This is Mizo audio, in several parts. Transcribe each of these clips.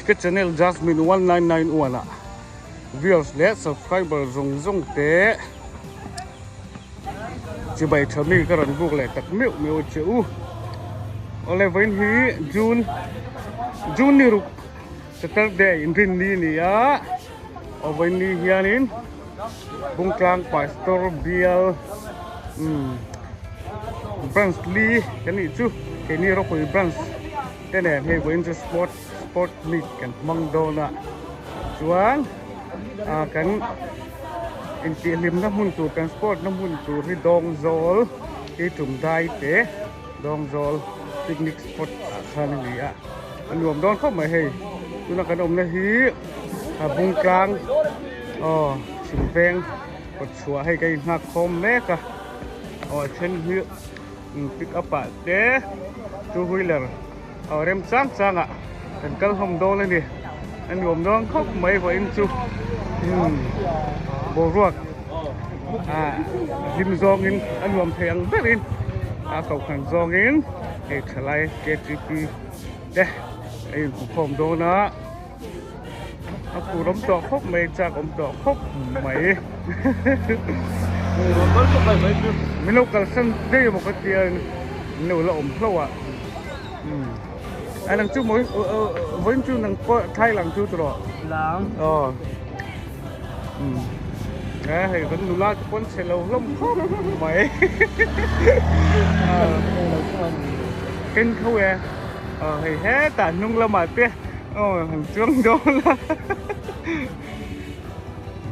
Ka channel Jasmine 1991 ah viewers leh subscriber zawng zawng te chibai tha mi ka rawn buk leh tak meuh meuh a che u. Awle vawiin hi June June ni ruk Saturday inrinni a ni a, aw vawiin ni hianin Bungtlang Pastor Bial umm branch li kan nih chu keini ropui branch te nen hei vawiin chu sport sport meet kan hmang dawn a chuan ah kan intihhlimna hmun tur kan sport na hmun tur hi Dawngzawl hi tum dai te Dawngzawl picnic spot ah khan a ni a a nuam dawn khawp mai hei tuna kan awmna hi a Bungtlang aw chhim veng kawt chhuah hei ka inghak khawm mek a aw a then hi pick up ah te two wheeler aw rem chang chang ah kan kal hlawm dawn a ni a nuam dawn khawp mai vawiin chu umm boruak ah hlim zawngin a nuam thei ang berin a kohhran zawngin hei thalai ktp te a inhmukhawm dawn a. A fur awm tawh khawp mai chak awm tawh khawp mai min lo kalsan daih emaw ka tia min lo la awm hlauh a a nang chu mawi vawiin chu nang pawh thlai lang chu tawh lang aw e hei kan nula te pawn chhe lo hlawm khawp mai ken kho e aw hei hetah hnung lamah te. Aw han chuang dawn a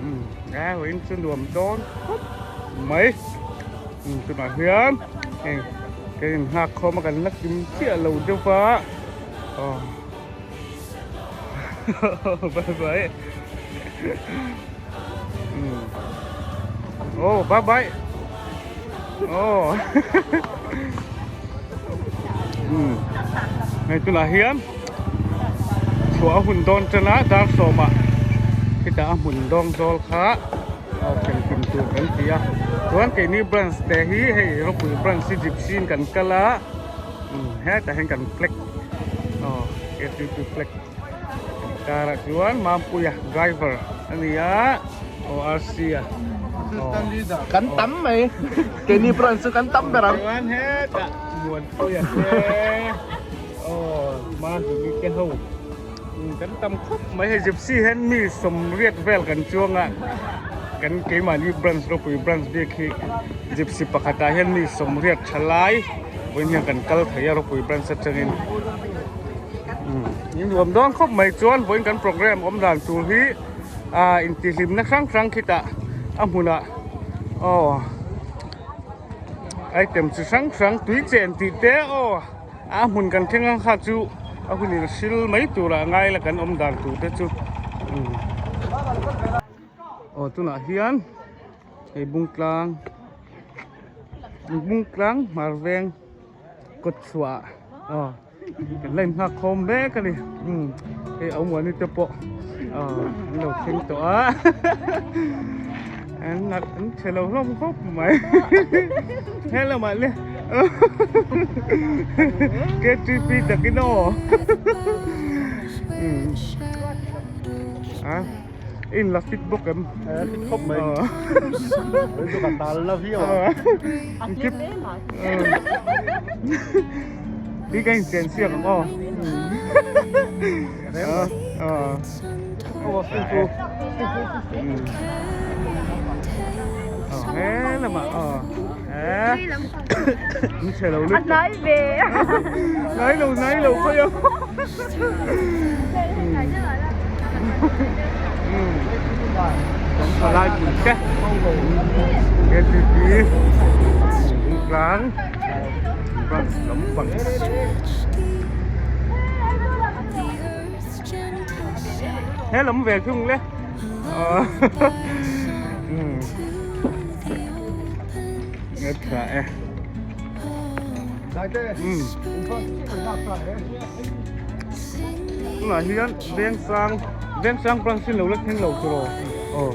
umm a vawiin chu nuam dawn khawp mai umm tunah hian hei kan inghak khawm a kan la kim chiah lo deuh va aw bye bye umm aw bye bye aw umm hei tunah hian. Chhuah a hun dawn tan a dar sawmah khitah a hmun dawng zawl kha thlen kim tur kan ti a chuan keini branch te hi hei ropui branch hi gypsy in kan kal a hetah hian kan flag aw ktp flag kan kar ah chuan Mampuia driver a ni a aw RC a aw kan tam mai keini branch chu kan tam ber ang chuan hetah Muanpuia te. Aw mahni te ho kan tam khawp mai hei gypsy hian mi sawmriat vel kan chuang a kan keimahni branch ropui branch bik hi gypsy pakhatah hian mi sawmriat tha lai vawiin hian kan kal thei a ropui branch atangin in nuam dawn khawp mai chuan vawiin kan program awm dan tur hi ah intihhlimna hrang hrang khitah a hmunah aw item chi hrang hrang tui chen tih te aw. A hmun kan thleng ang kha chu a hun in hril mai turah ngai la kan awm dan tur te chu aw tunah hian hei bungtlang bungtlang hmar veng kawt chhuah aw kan la inghak khawm mek a ni hei a awmmuani te pawh aw an lo thleng tawh a an an che lo hlawm khawp mai helamah le. KTP takin aw a in la fit bawk em fit khawp mai chu ka tal la viau a ti ka in chen siak ang aw aw he lamah aw A hnai ve. Hnai lo hnai lo phei ang. Kan thalai pui te. KTP Bungtlang branch lampang. He lam ve thung le. Nge tha e. Tunah hian Vengsang Vengsang branch hi lo la thleng lo tawh aw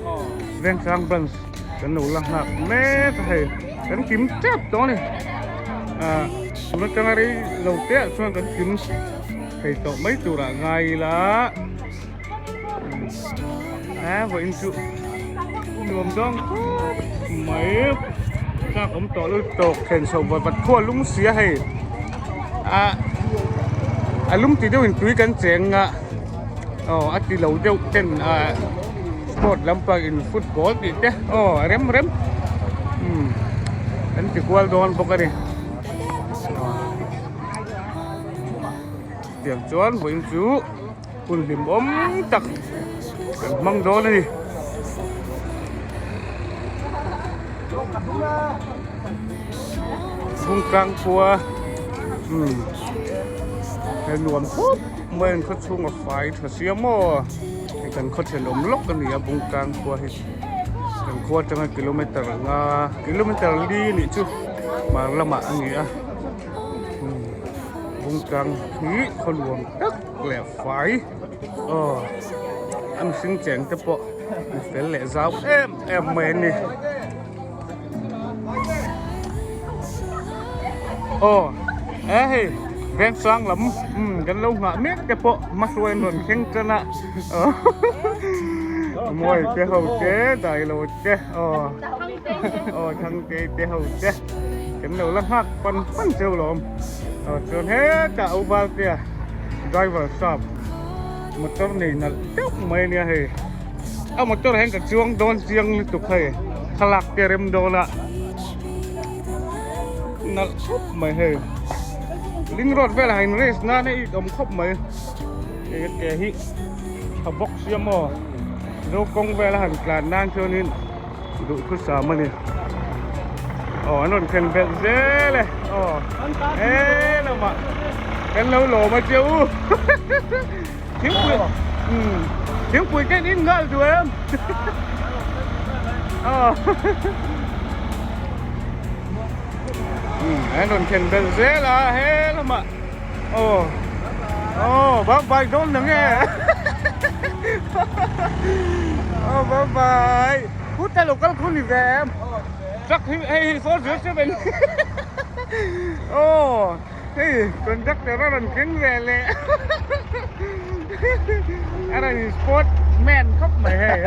Vengsang branch kan lo la nghak mek a hei kan kim tep tawh a ni ah tun atanga rei lo te ah chuan kan kim thei tawh mai turah ngai ila. A vawiin chu nuam dawng khawp mai chak awm tawh lutuk thlen chhoh vat vat khuaa lum si a hei ah a lum ti deuhin tui kan cheng a aw a ti lo deuh ten ah sport lampang in football tih te aw a rem rem umm an ti kual dawn bawk a ni. Tiang chuan vawiin chu hun hlimawm tak kan hmang dawn a ni. Bungtlang khua umm he nuam khawp mai an khaw chhung a fai tha sia maw hei kan khaw thenawm lawk a ni a Bungtlang khua hi kan khua atanga kilometer anga kilometer li nih chu hmar lamah a ni a. Bungtlang hi khaw nuam tak leh fai aw a mihring cheng te pawh mi fel leh zau em em mai a ni aw e hei vengsang lam umm kan lo nghah mek te pawh hmahruai an rawn thleng tan a mawi te ho te dailo te aw aw thangte te ho te. Kan lo la nghak pan pan cheu lawm. Aw chuan hetah u Valtea driver shop motor nei nalh deuh mai ania hei. A motor ah hian ka chuang dawn chiang lutuk hei thlalak te rem dawn a nalh khawp mai hei. Ring road velah in race nan a it awm khawp mai. Hei a ke hi tha bawk sia maw zo kawng vela han tlan nan chuanin. Duhthusam a ni. Aw an rawn thlen belh zel e. Aw he lamah kan lo lawm a che u. Thingpui umm thingpui ten in nghal duh em. Aw umm an rawn thlen belh zel a he lamah aw aw bye bye dawn na nge. Aw bye bye. Khut a lo kal khu ni ve em? Truck hi hei hi 407. Aw hei conductor a rawn thleng ve leh. A rawn in sport man khawp mai hei.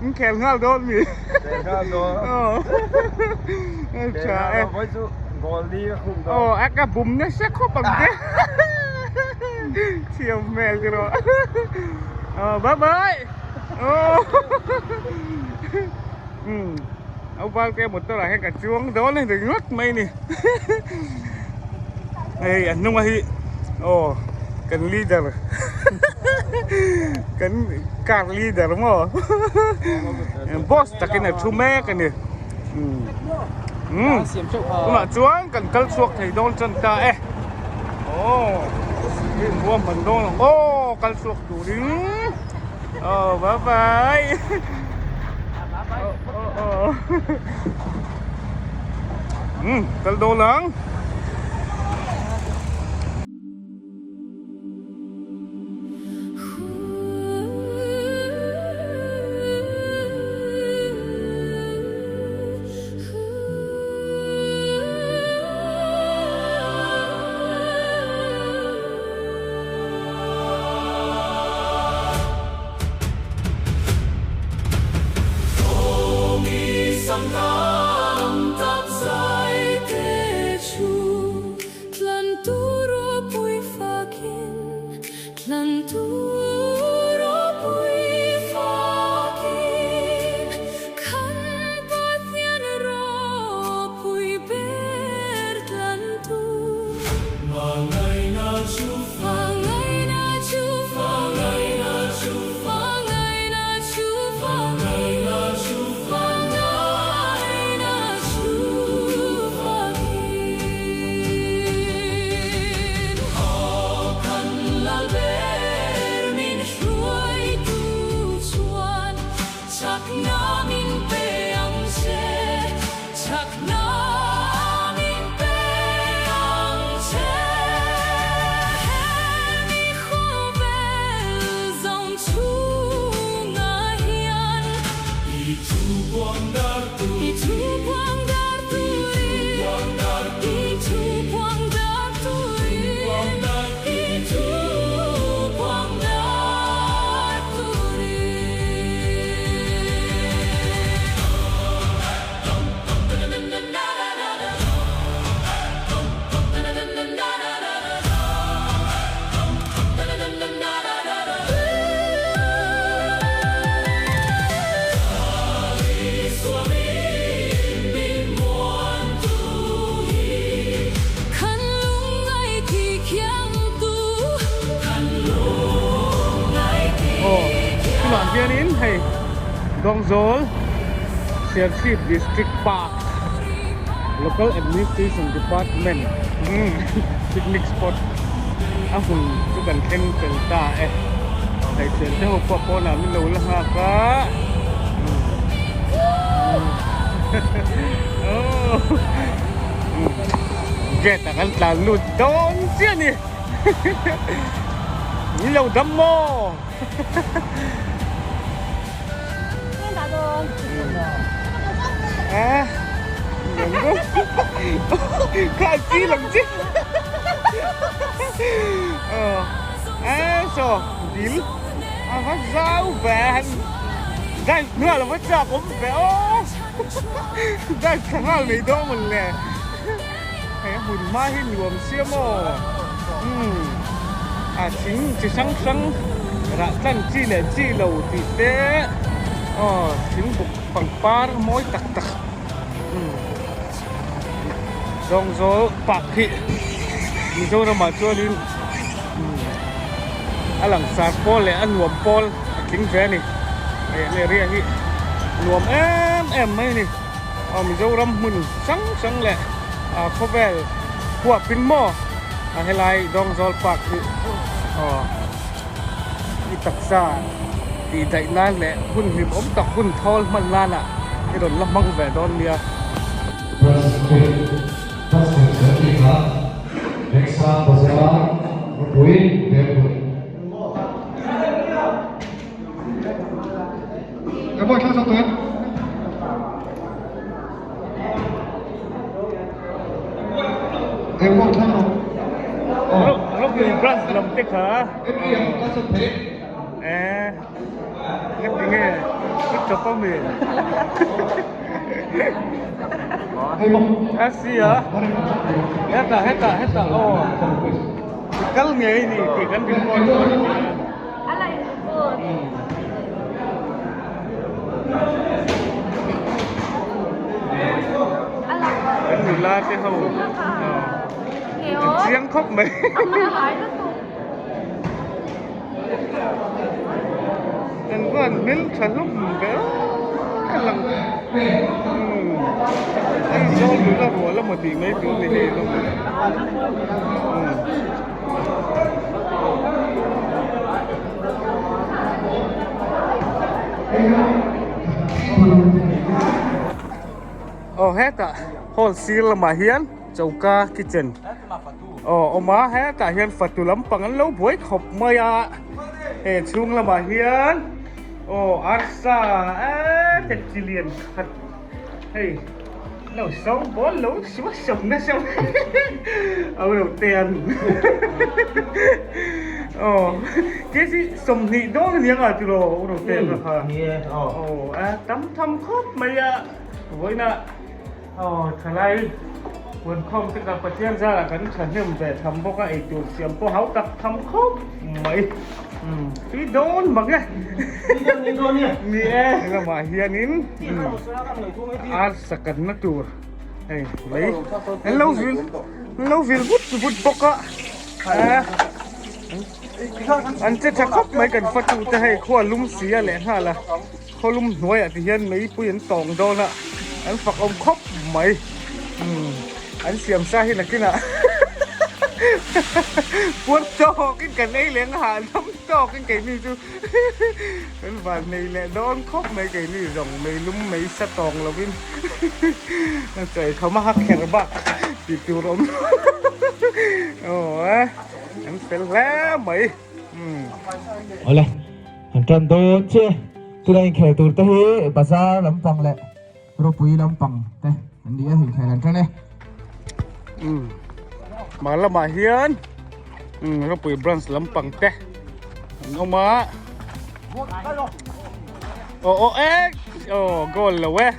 In khel nghal dawn mi. Khel nghal dawn. Aw. Khel nghal dawn vawi chu goal li a khum dawn. Aw a ka bum nasa khawp ang che. Thiam hmel ti rawh. Aw bye bye. Umm au val te motor ah hian ka chuang dawn a ni ringawt mai ni hei a hnunga hi aw kan leader kan car leader maw boss takin a thu mek a ni umm tunah chuan kan kal chhuak thei dawn tan ta e aw hei ruahman dawn ang aw kal chhuak turin. Oh, bye bye. Oh, oh, oh. Kal dawn ang. hianin hei Dawngzawl Serchhip District Park Local Administration Department picnic spot a hmun chu kan thleng fel ta e. Hei thian te ho pawh pawnah min lo la nghak a. Gate ah kan tlan lut dawn chiah a ni. Min lo dam maw? À, Kha chi làm chi. Ờ, à so dil. À va zau ve han. Dai nữa là va chak om ve o. Dai thangal nei do mon le. Hei a hmun hma hi nuam sia maw umm a thing chi hrang hrang rah tlan chi leh chi lo tih te aw thing buk pangpar mawi tak tak umm Dawngzawl park hi Mizoram ah chuanin umm a langsar pawl leh a nuam pawl a tling ve a ni hei an area hi nuam em em mai a ni. Aw Mizoram hmun hrang hrang leh khawvel huapin maw a helai Dawngzawl Park hi aw i taksa tih daih nan leh hun hlimawm tak hun thawl hman nana i rawn la hmang ve dawn nia. Ropui branch lam te kha eh ngati nge i chawp a mi a sia hetah hetah hetah aw i kal ngei ni tih kan record dawn ania. Kan nula te ho an chiang khawp mai. An van hmel tha hlawm ber a lang. Aizawl nula rual emaw tih mai tur ni hei hlawm. Aw hetah hall sir lamah hian choka kitchen aw awm a hetah hian fatu lampang an lo buai khawp mai a he chhung lamah hian aw arsa eee chi lian khat hei. Lo sawng bawl lo suah sawm nasa au lo te an aw kg 20 dawn aniang a tiraw u ro te kha kha aw a tam tham khawp mai a vawiina aw thalai huan khawm te kha Pathian zarah kan thahnem ve tham bawk a eitur siam pawh hau tak tham khawp mai tui dawn mang e ni e lamah hianin. Arsa kanna tur hei mai an lo vil an lo vil vut vut bawk a an che tha khawp mai kan fatu te hei khua lum si a leh nghal a khaw lum hnuaiah ti hian meipui an tawng dawn a an fak awm khawp mai an siam sa hi nakinah puar tawkin kan ei leh ang hahdam tawkin keini chu. Kan van nei leh dawn khawp mai keini zawng mei lum mei sa tawng lovin a chawi kham a kher bak tih tur awm aw a an fel hle mai umm. Awle han tan dawn che tunah inkhel tur te hi bazar lampang leh ropui lampang te an ni a inkhel an tan e. Umm hmar lamah hian umm ropui branch lampang te an awm a aw aw ek aw goal lo e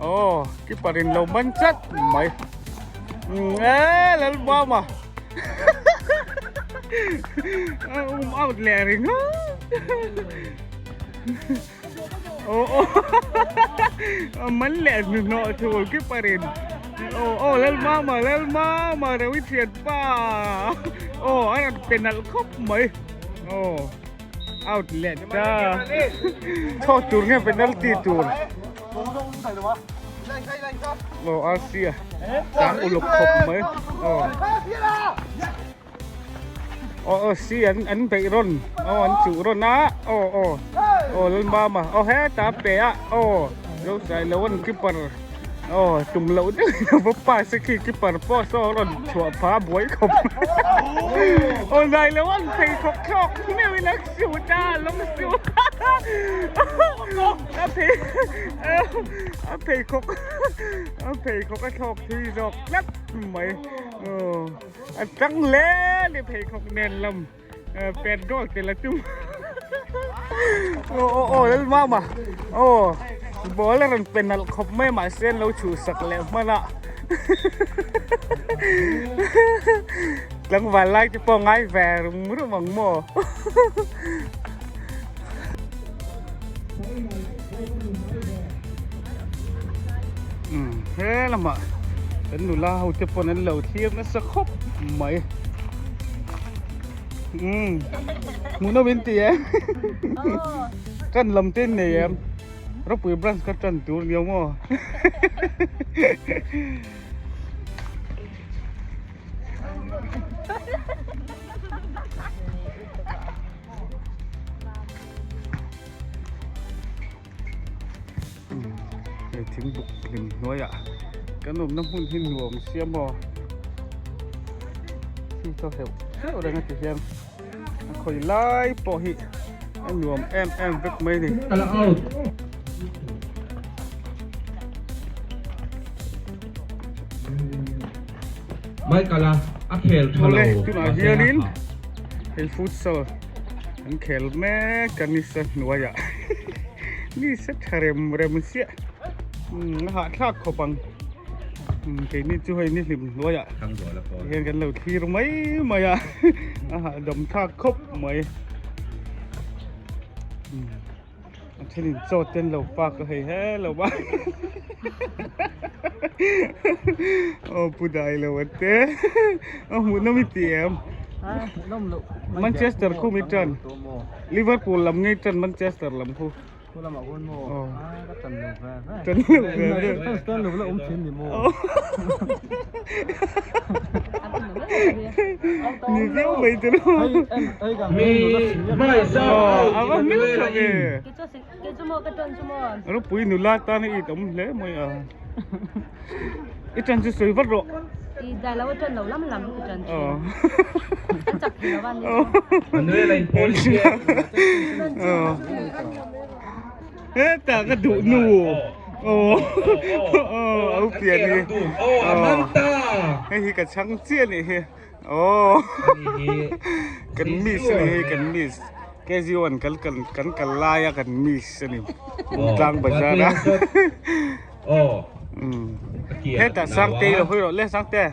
aw keeper in lo man chat mai umm e lalbama a um out leh ringawt. Aw aw man leh hnuhnawh thul keeper in aw aw lalmama lalmama reuh i thian pa aw a rawn pe nalh khawp mai aw. Out leh ta. Chho tur nge penalty tur. Aw RC a tang uluk khawp mai. Aw. Aw aw si an an beih rawn. Aw an chuh rawn a. Aw aw. Aw Lalmama. Aw heta pe a. Aw. Lo sai lo an keeper. Aw tum loh deuh in a va pass a khi keeper pawh saw a rawn chhuah pha buai khawp aw zai lo an pheikhawk thlawk meuh in a shoot a a lawng shoot a phei a pheikhawk a pheikhawk a thlawk thui zawk tlat mai aw a tang hle a ni pheikhawk nen lam. Petrol te la tum aw aw aw lal mama aw ball a rawn pe nalh khawp mai mahse an lo chhuhsak leh hman a tlangval lai te pawh ngai ve rum rum ang maw he lamah kan nula ho te pawn an lo thlir nasa khawp mai. Umm hmuhnawm in ti em kan lam te in nei em ropui branch ka tan tur ni awm aw Hei thingbuk hlim hnuaiah kan awmna hmun hi nuam sia maw khi chaw hleuh hleuh reng a ti hian a khawi lai pawh hi a nuam em em vek mai a ni. Michael-a a khel tha lo tunah hianin hei futsal an khel mek a nisa hnuaiah nisa tha rem rem chiah a hahthlak khawp ang keini chu hei ni hlim hnuaiah hian kan lo thlir mai mai a a hahdam thlak khawp mai. A thenin chaw te an lo pak a hei he lo va aw pu dai lo a te a hmuh nawm i ti em Manchester khu mi tan Liverpool lam ngei tan Manchester lam khu tan lo ve ve tan lo la awm thin ni maw ni viau mai te lo a va hmel tha ve ropui nula tan a it awm hle mai a i tan chu sawi vat rawh Heta ka duh nu aw aw au pian hi hei hi ka chhang chiah anih hi aw kan miss anih hi kan miss KG one kan kan kan kal lai a kan miss ani Bungtlang bazar a heta Sangtei lo hawi rawh le Sangte.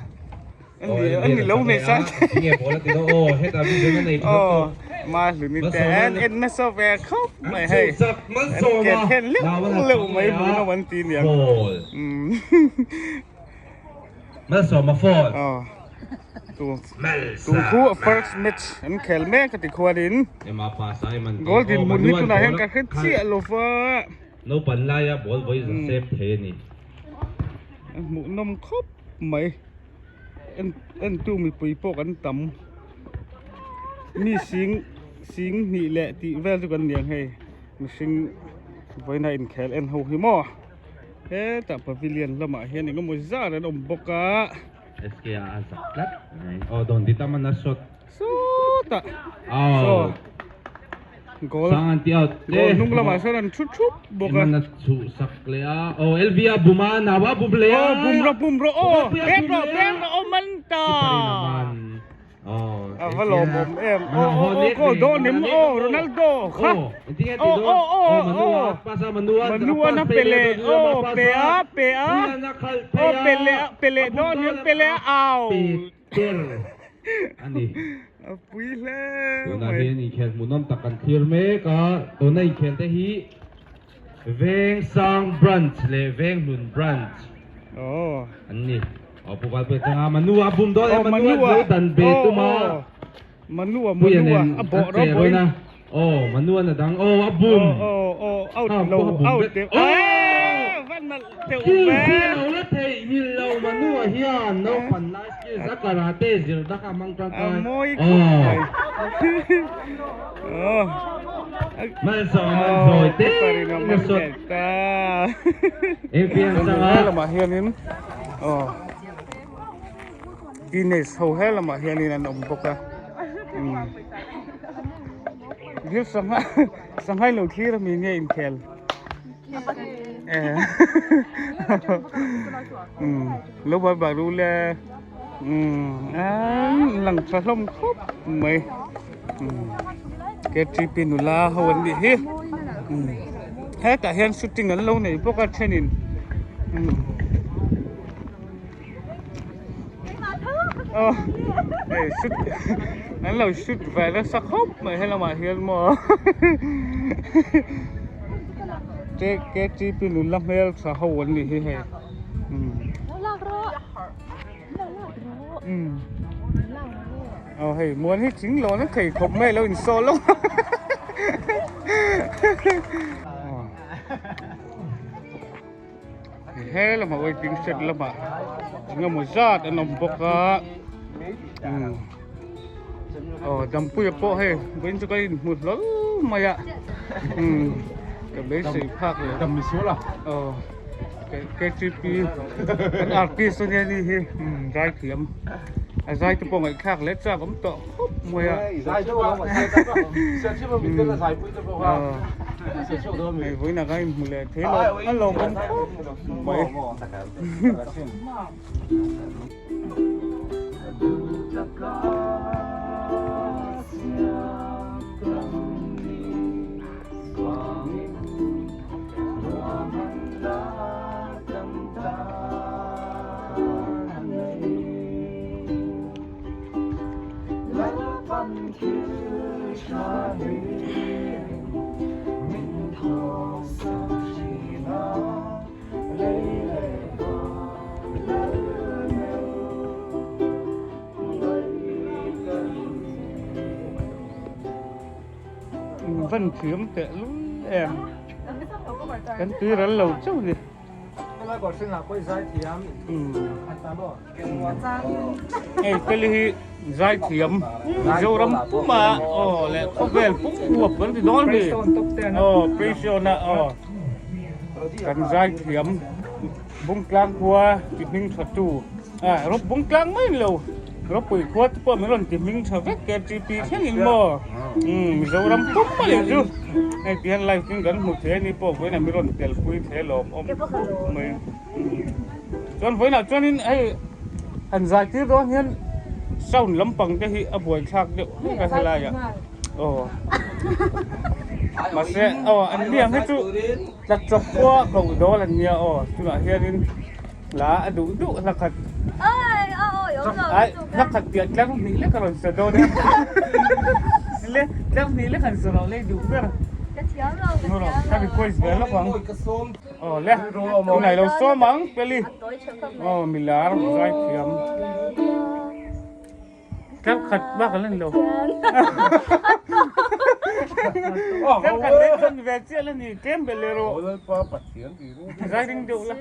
Ani lo hmei san. Aw ma hluni te en en nasa ve khawp mai hei. An ke then leuh leuh mai hmuh nawm an ti niang. Aw tu tu khu first match an khel mek a ti khuanin goal dinhmun hi tunah hian ka hre chiah lo va. Hmuh nawm khawp mai. En entu mipui pawh kan tam mi sing sing hnih leh tih vel chu kan ni ang hei mihring vawiina inkhel en ho hi maw hetah pavilion lamah hian eng emaw zar an awm bawk a SK a a zak tlat mai aw dawn ti tam a na shot sawtah saw Goal Sang an ti out goal hnung lamah sawn an thu thup bawk a. Eman a chhuh sak leh a. Aw LV a bum a, nau a bum leh a. Aw bum rawh bum rawh aw pek rawh pek rawh aw man ta. Aw A va lawmawm em. Aw aw aw goal dawn em aw Ronaldo kha. Aw aw aw aw. Manua na pele aw pe a pe a. Aw pele a pele dawn em pele a au. Ter a ni. A pui hle Tunah hian inkhel hmuhnawm tak kan thlir mek a, tuna inkhel te hi Vengsang Branch leh Venghlun Branch an ni. Aw Pu Valpuia changa Manua a bum dawn e, Manua lo dan ve tum a. Manua Puia Manua nen a an bawh che rawh rawn a. Aw Manuan a dang aw a bum. Aw aw out lo out deuh. Aw van nalh deuh ve. Skills hi a lo la theihnghilh lo Manua hian naupan lai skills a karate zir dak a hmang tangkai. A mawi khawp mai. Aw. Malsawm an zawi te in a sawt. Engpiang changa. Lamah hianin aw. Teenage ho he lamah hianin an awm bawk a thil sangha sangha lo thlir ami nge inkhel lo bar bar u le an lang tha hlawm khawp mai K_T_P nula ho an nih hi hetah hian shooting an lo nei bawk a thenin. Hei shoot an lo shoot ve nasa khawp mai helamah hian maw K_T_P nula hmeltha ho an nih hi hei aw hei muan hi thing lawn a thei khawp mai a lo insaw lawk He lamah waiting shed lamah eng emaw zat an awm bawk a umm aw dampuia pawh hei vawiin chu ka inhmu hlawl mai a umm ka beisei phak leh aw K_T_P an artist ania ni hi umm zaithiam a zai te pawh ngaihthlak leh chak awm tawh khawp mai a hei vawiinah khan inhmu leh thei lo a lawmawm khawp mai. Van thiam teh lul em kan tui ral lo chauh ni. Hei peli hi zai thiam Mizoram puma aw leh khawvel pum huap kan ti dawn ni aw Precion a aw kan zai thiam Bungtlang khua ti hming tha tu a rawp Bungtlang mai ni lo Rawpui khua te pawh min rawn ti hming tha vek KTP thleng in maw Mizoram pum a ni chu hei ti hian live in kan hmu thei a ni pawh vawiin ah min rawn tel pui thei alawm awm khawp mai. Chuan vawiinah chuanin hei han zai tir dawn hian sound lampang te hi a buaithlak deuh hlek a helaiah aw mahse aw an niang hi chu tla chawp khua ko dawl an nia aw tunah hianin hla a duh duh hla khat ai hla khat piah tlang hnih lek a rawn sa dawn a le tlang hnih lek han sa loh lei duh ber ka request ve lawk ang. Aw le, tunah ilo sawm ang Peli. Aw milar zai thiam. Tlak khat bak ala ni lo. Tlak khat leh chan ve chiah la ni tlem belh leh rawh. Zai ring deuh la.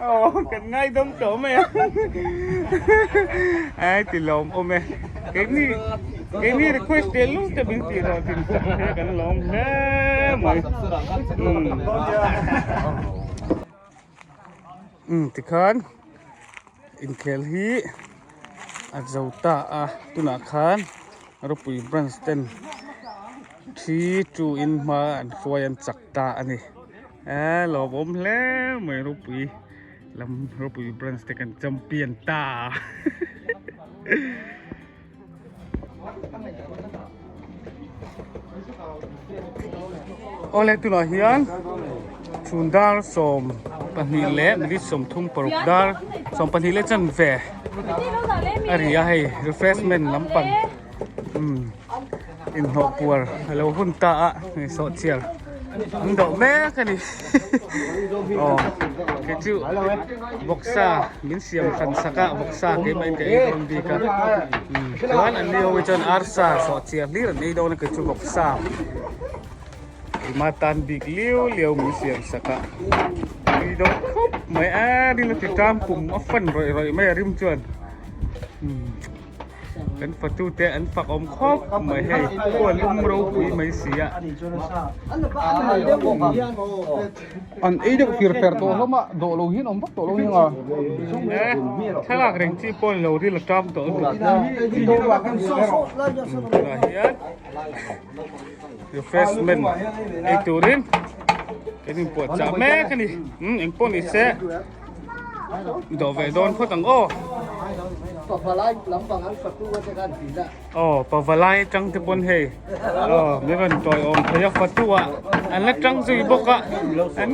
Aw kan ngaidam tawh mai a. Ai ti lawm awm e. Keini keini request tel lung te min tih rawh tin sak he kan lawm hle mai. Umm tikhan inkhel hi a zo ta a tunah khan ropui branch ten thi chu in hma an hruai an chak ta a ni eh lawmawm hle mai ropui. Lam ropui branch te kan champion ta. Awle tunah hian chhun dar 12 leh minute 36 dar 12 leh chanve a ri a hei refreshment lampang um inhnawh puar a lo hun ta a hei sawhchiar. An dawh mek a ni. Aw kei chu vawksa min siam hran sak a vawksa keimah in ka ei dawn bik a chuan an ni ho hi chuan arsa sawh chiah hlir an ei dawn a kei chu vawksa keimah tan bik liau liau min siam sak a tui dawn khawp mai a rin a ti ṭam pum a fan rawih rawih mai a rim chuan. Kan fatute an fak awm khawp mai hei khual lum ropui mai si a. An ei deuh fir fer tawh hlawm a, dawh lo hian awm vak tawh lo nia nga. Thlalak reng chi pawh ni lo ril a ṭam tawh lutuk. Tunah hian refreshment ei turin kan inpuahchah mek a ni. Engpawh ni se. Dawh ve dawn phawt ang aw. Pavalai lampang an fatu a te khan ti la. Aw pavalai tang te pawn hei. Aw mi rawn tawi awm thei a fatu a an la tang zui bawk a an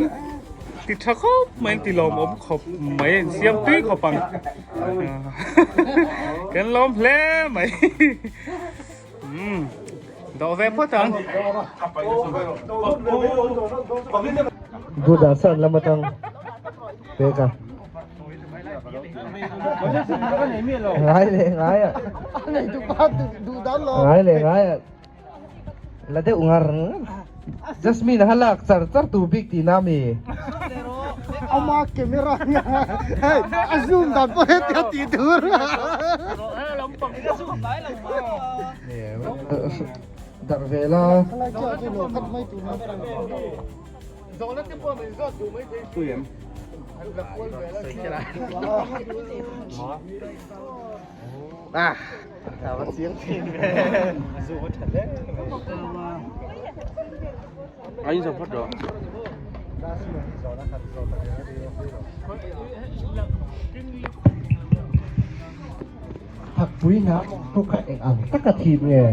ti tha khawp mai an ti lawm awm khawp mai an siam tui khawp ang. Kan lawm hle mai. Umm dawh ve phawt ang. Doordarshan lam atang pek a. Ngai leh ngai a. Ngai leh ngai a. La deuh ngar ngar. Jasmine a lak char char tur bik tihna ami. Ama camera hei a zoom dan pawh heti a tih tur. Darh ve la. Ah. Anh dòng phát đó. Thakpui hna thu kha eng ang taka thim nge?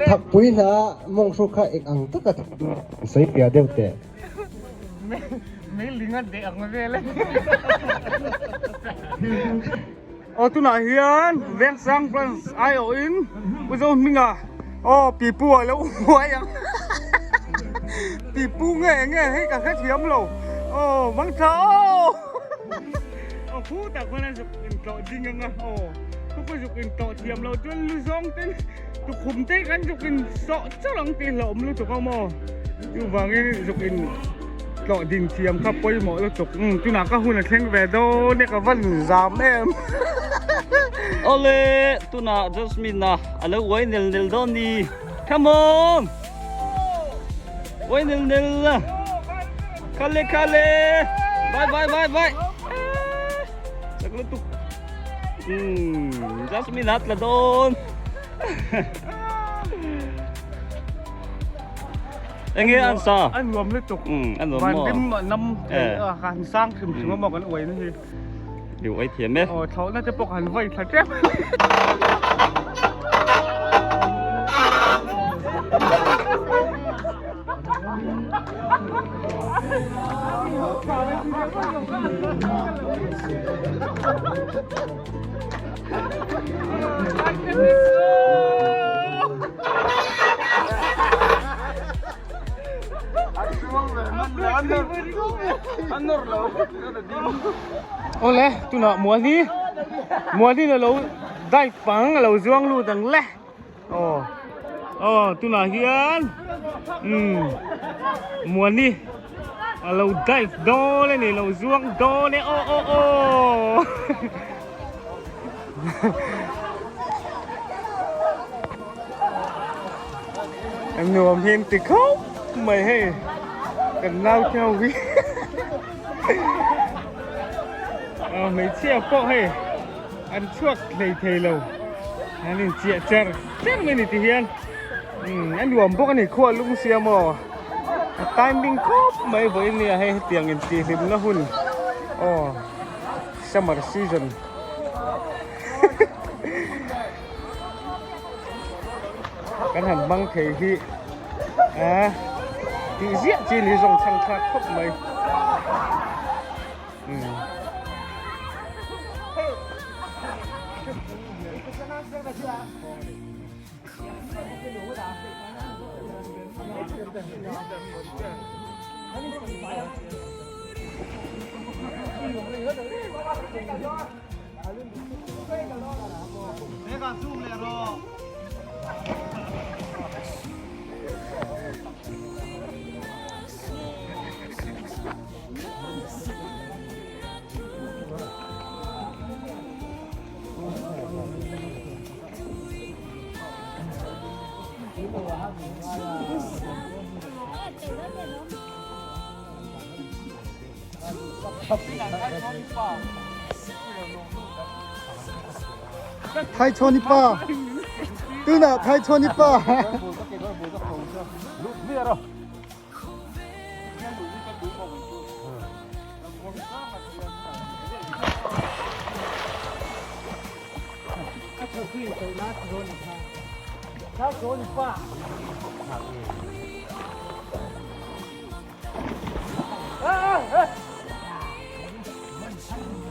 Thakpui hna mawng hru kha eng ang taka sawi piah deuh teh. Aw tunah hian Vengsang branch aiawhin Pu Zohminga aw pipu a lo uai ang pipu nge nge hei ka hrethiam lo aw mangtha aw aw khutah khuan a zuk intlawh ding ang a aw khu ka zuk intlawh thiam lo chuan lu zawng ten tukhum te kan zuk in sawh chauh ang tih hlauhawm lutuk ang maw chuvangin zuk in tlawh din thiam kha pawimawh lutuk umm tunah ka hun a thleng ve dawn e ka van zam em Awle tunah Jasmine a alo uai nel nel dawn ni come on uai nel nel a khale khale bye bye bye bye chak lutuk umm Jasmine a tla dawn Enge an sa? A nuam lutuk. Um, a nuam maw? Van rim nam thei a han sang hrim hrim a maw kan uai na hi. I uai thiam e. Aw, thlawhna te pawh kan vawi thla tep. Awle tunah muani muani na lo dive pang a lo zuang lut ang le aw aw tunah hian umm muani a lo dive dawn a ni lo zuang dawn e aw aw aw. Em nuam hian ti khawp mai hei kan nau te ho hi a hmeichhia pawh hei an chhuak hlei thei lo an in chiah cher cher mai ni ti hian umm a nuam bawk a ni khua lung sia maw a timing khawp mai vawiin nia hei hetiang intihhlimna hun aw. Summer season kan han hmang thei hi a tih ziah chi ni zawng chhan thlak khawp mai umm. Thaichhawni pa tunah Thaichhawni pa.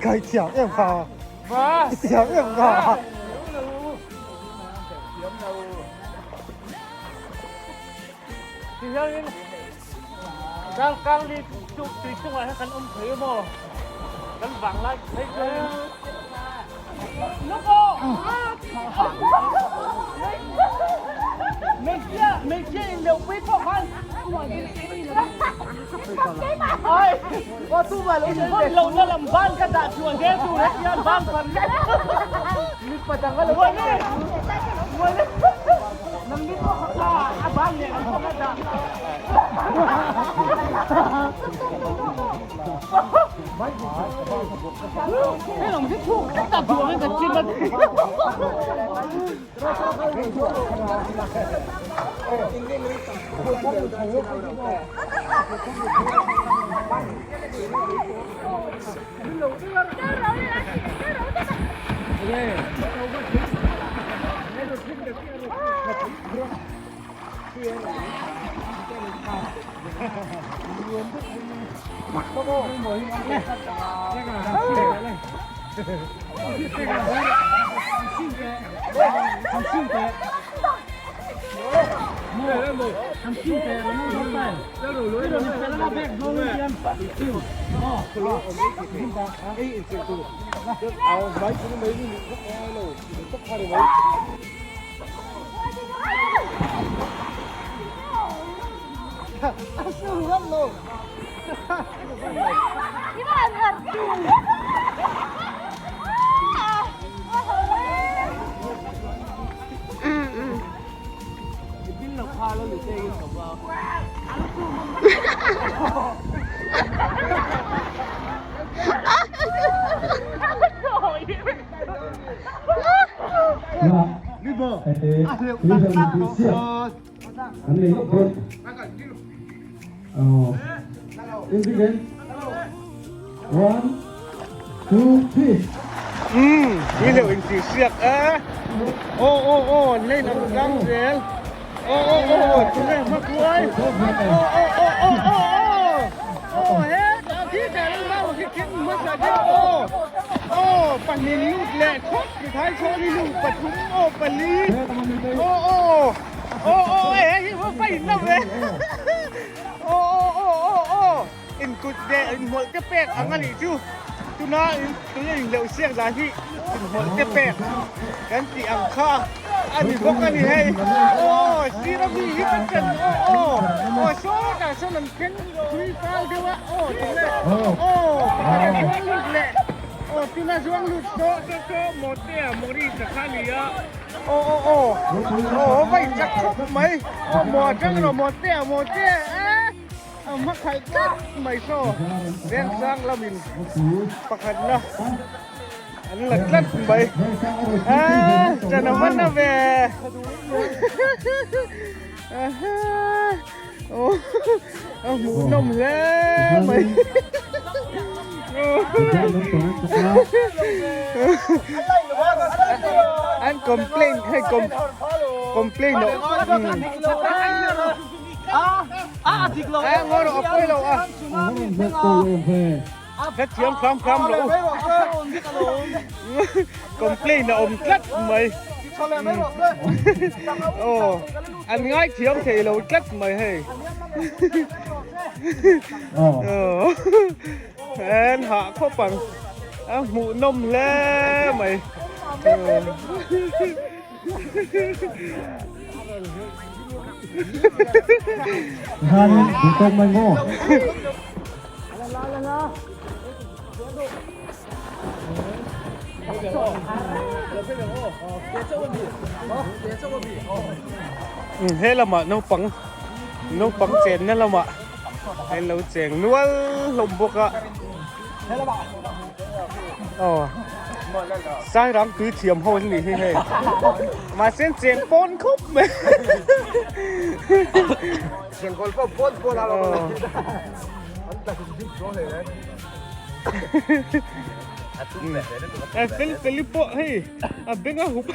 Kai thiam em kha. Thiam em kha. Ti hianin tlang kang li chu tui chungah hian kan awm thei emaw kan vang lai phei chuanin hmeichhia hmeichhia in leuh pui pawh khan in hawn lohna lam ban ka dah chuan zel tur he tian ban pan mipa dang a lo Umm tui leuh in tih hriat e aw aw aw an lane a rawn lang zel aw aw aw tunge hma kuai aw aw aw aw aw aw aw he a thi teh reng mau khi khin hmasa deuh aw aw pahnih lut leh thawt mi thai chhawn hi lu pathum aw pali aw aw aw aw e hei hi va in lo ve aw aw aw aw aw Inkut leh inhmawlh te pek ang a nih chu tuna tuna inhleuh siak dan hi inhmawlh te pek kan tih ang kha a ni bawk a ni hei aw sir a mi hi ka chan aw aw aw sawtah sawn an khen thui fal deuh a aw tuna aw pakhat a zuang lut leh aw tuna zuang lut saw saw saw mawtea mawri ta kha a ni a aw aw aw aw va inchak khawp mai aw maw atang rawh mawtea mawtea eh. A hma khalh tlat mai saw Vengsang lamin pakhatna an la tlat mai ah chana hman a ve a hmuh nawm hle mai an complain hei complain A ngaw rawh a pawi lo a. Hrethiam hram hram rawh u. Complain a awm tlat mai. Aw an ngaithiam thei lo tlat mai hei. Aw en hah khawp ang a hmuh nawm hle mai. Tikhanin duhtawk mai maw? He lamah naupang naupang chenna lamah an lo cheng nual hlawm bawk a aw sairang tui thiam ho an nih hi hei mahse an cheng pawn khawp mai. A fel fel i pawh hei a beng a hup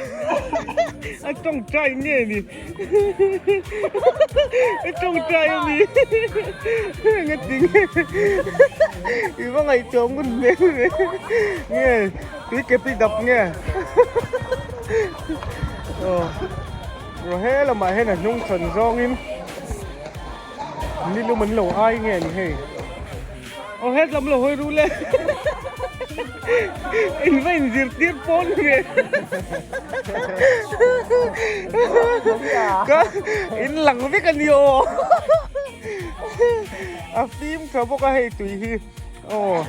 a tawngtai nge ni a tawngtai a ni nga ti nge i va ngaihtuah ngun hmel ve nge tui ke pi dap nge aw he lamah hian a hnung chhawn zawngin. Nilum an lo ai nge ni hei. Aw het lam lo hawi ru le. In va in zirtir pawn nge. Ka in lang vek a ni aw. A fim tha bawk a hei tui hi. Aw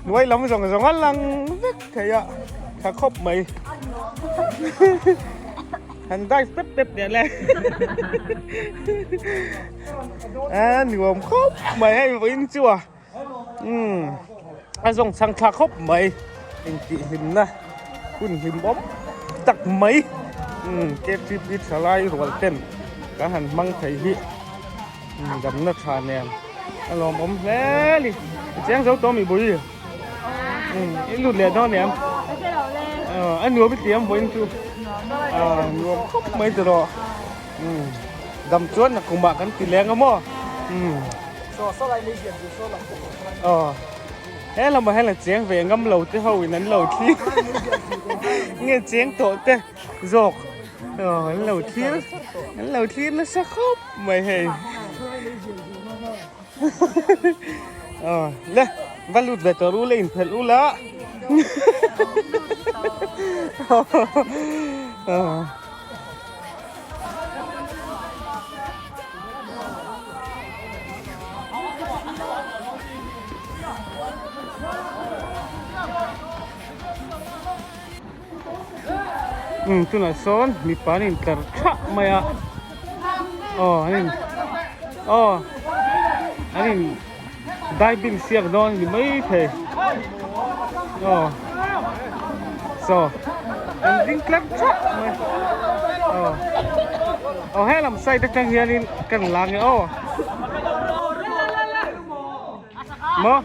hnuai lam zawng zawng a lang vek thei a. Tha khawp mai. Han dive pep pep leh le. A nuam khawp mai hei vawiin chu a. Umm a zawng chhang thla khawp mai. Intih hlimna hun hlim awm tak mai. Umm KTP thalai rual ten kan han hmang thei hi umm damna tha nen a lawmawm hle a ni. I cheng zo tawh mi bui. Umm i lut leh dawn em? A nuam i tiam vawiin chu. Nuam khawp mai ti rawh. Umm dam chuan na kumah kan ti leng a maw? Umm. Aw he lamah hian a cheng ve ngam lo te ho in an lo thlir nge cheng tawh te zawk aw an lo thlir an lo thlir nasa khawp mai hei. Aw le va lut ve tawh ru le inphelh u la Umm tunah sawn mipa an intlar thah mai a aw an in aw an in diving siak dawn a ni maithei aw saw an ding tlar thah mai aw aw helam side atang hianin kan lang e aw. Maw?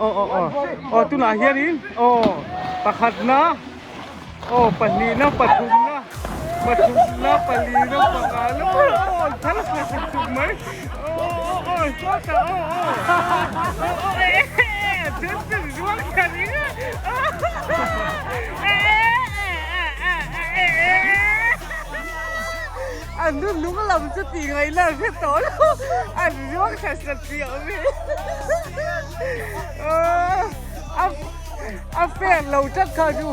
Aw aw aw. Aw tunah hianin aw pakhatna aw pahnihna pathumna pathumna palina pangana aw thal kha suk suk mai aw aw aw sawtah aw aw aw aw eh eh then then rual kha ring a eh eh eh eh eh A nu lung lam chu tih ngaih la hre tawh lo a ruak tha sa chiah ve a a fair lo tlat kha chu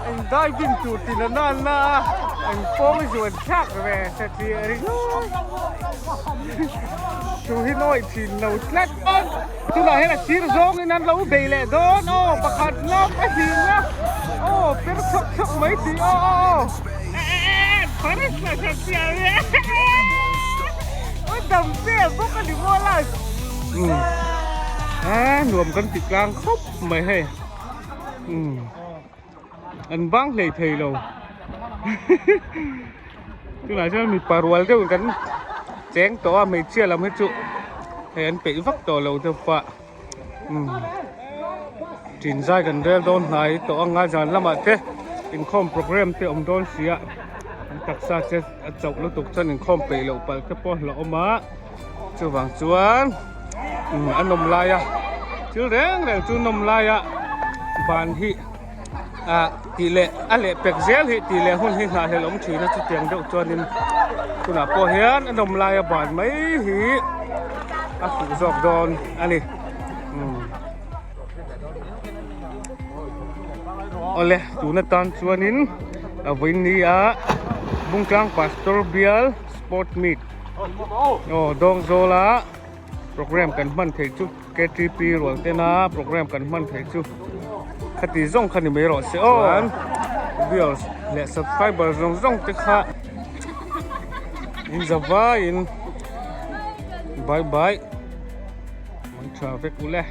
eng diving tur tin a nan na a eng pawng zuan thlak ve sa chiah ringawt chu hi nawi thin lo tlat. Tunah hian a sir zawngin an lo bei leh dawn aw pakhat na pahnih na aw per chhawk chhawk mai tih aw aw aw eh paris la that chiah e aw dam te bawk a ni maw la a nuam kan ti tlang khawp mai hei an bang hlei thei lo tunah chuan mipa rual deuh kan cheng tawh a hmeichhia lam hi chu hei an peih vak tawh lo deuh pah umm ṭin zai kan rel dawn hnai tawh anga zan lamah te inkhawm program te awm dawn si a an taksa che a chauh lutuk chuan inkhawm peih loh palh te pawh a hlauhawm a. Chuvang chuan a nawm laia thil reng reng chu nawm laia ban hi ah tih leh a leh pek zel hi tih leh hun hi nghahhlelh awm thin a chutiang deuh chuanin tunah pawh hian a nawm laia ban mai hi a fuh zawk dawn a ni. Awle tun atan chuanin a vawiin a Bungtlang Pastor Bial Sport Meet aw Dawngzawla program kan hman theih chu K_T_P rual tena program kan hman theih chu khati zawng kha ni mai rawh se aw chuan viewers leh subscriber zawng zawng te kha in za vaiin bye bye. Mang tha vek ule.